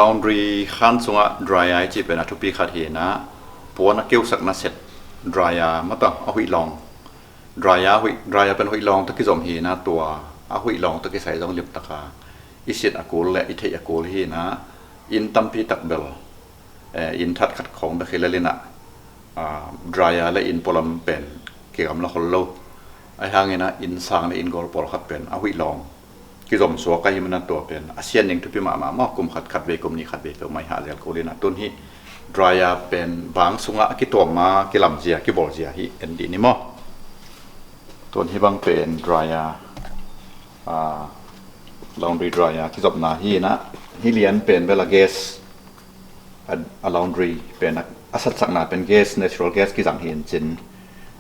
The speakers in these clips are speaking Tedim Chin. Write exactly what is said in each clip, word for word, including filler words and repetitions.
Laundry khan sungah dryer i cih pen a thupi khat hi inah, puan a keusak nasia dryer mataw, a huih lawng. Dryer, huih, dryer pen huih lawng tawh kizom hi inah, tua a huih lawng tawh kisai zong limtaka i sit a kul le i theih a kul hi inah, inn tampi tak bel, eh, inn that khat khawng bek hi lel inah, ah, dryer le inn pualam pen kigamla khol lo. Ahi hang inah inn sang le inn gol pawlkhat pen a huih lawng kizom suak ahih manin tua pen a sian ding thupi mahmah maw, kum khat, khat vei, kum nih khat vei peuhmah i hah zel kul inah, tun hih dryer pen bang sungah a kituam a kilamzia, kibawlzia hi en dih ni maw. Tun hih bang pen dryer, ah, laundry dryer kizopna hi inah, hih lian pen bel a gas, a, a laundry pen a, a satsakna pen gas, natural gas kizang hi in cin,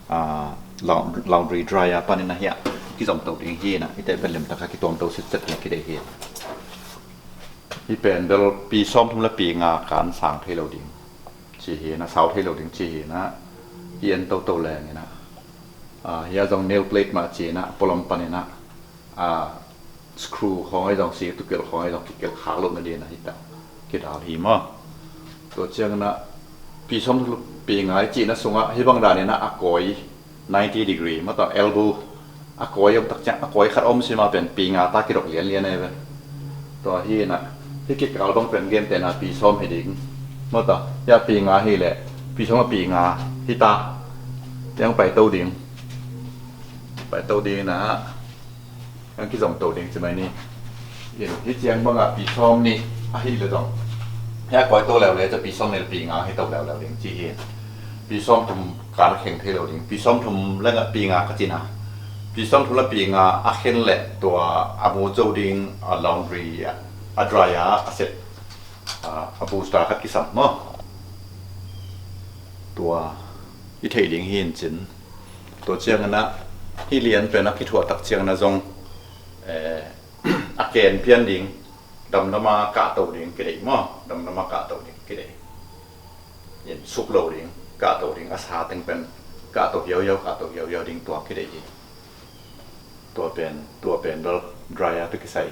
ah, lau-, laundry dryer panin ahi a kizom to ding hi inah, hihte pen limtaka kituam to sitset ding kideih hi. Hih pen bel pi sawmthum le pi nga kan sang thei lo ding ci hi inah, sau thei lo ding ci hi inah, i en toto leng inah, ah, hih a zong nail plate mah ci inah, pualam pan inah, ah, screw khawng ahi zong, si tukelh khawng ahi zong, kikelh khak lohna dingin ahi ta, kidal hi maw. Tua ciang inah pi sawmthum le pi nga i cihna sungah hih bang dan inah a kawi ninety degree mataw, elbow, a kawi om tak ciang, a kawi khat om si mah pen pi nga ta kidok lianlian ahi ve. Tua hi inah hih kikal bang pen gentehna pi sawm hi ding mataw, hih a pi nga hi leh pi sawm a pi nga hi ta. Tiang pai to ding, pai to ding inah, kan kizom to ding ci mai ni. In, hih ciang bangah pi sawm nih ahi le zong, hih a kawi to leuleu ciang pi sawm nih le pi nga hi to leuleu ding ci hi. Pi sawmthum kan kheng thei lo ding, pi sawmthum le nga, pi nga ka cina, pi sawmthum le pi nga a khen le tua a mu zo ding a laundry, a, a dryer a set, a, a booster khat kisam maw. Tua i theih ding hi in cin. Tua ciang inah hih lian pen a kithuah tak ciang inah zong, eh, a ken pian ding, damdama kahto ding kideih maw, damdama kahto ding kideih. In suk lo ding, kahto ding, a sa teng pen kahto hiauhiau, kahto hiauhiau ding tua kideih hi. Tua pen, tua pen bel dryer tawh kisai.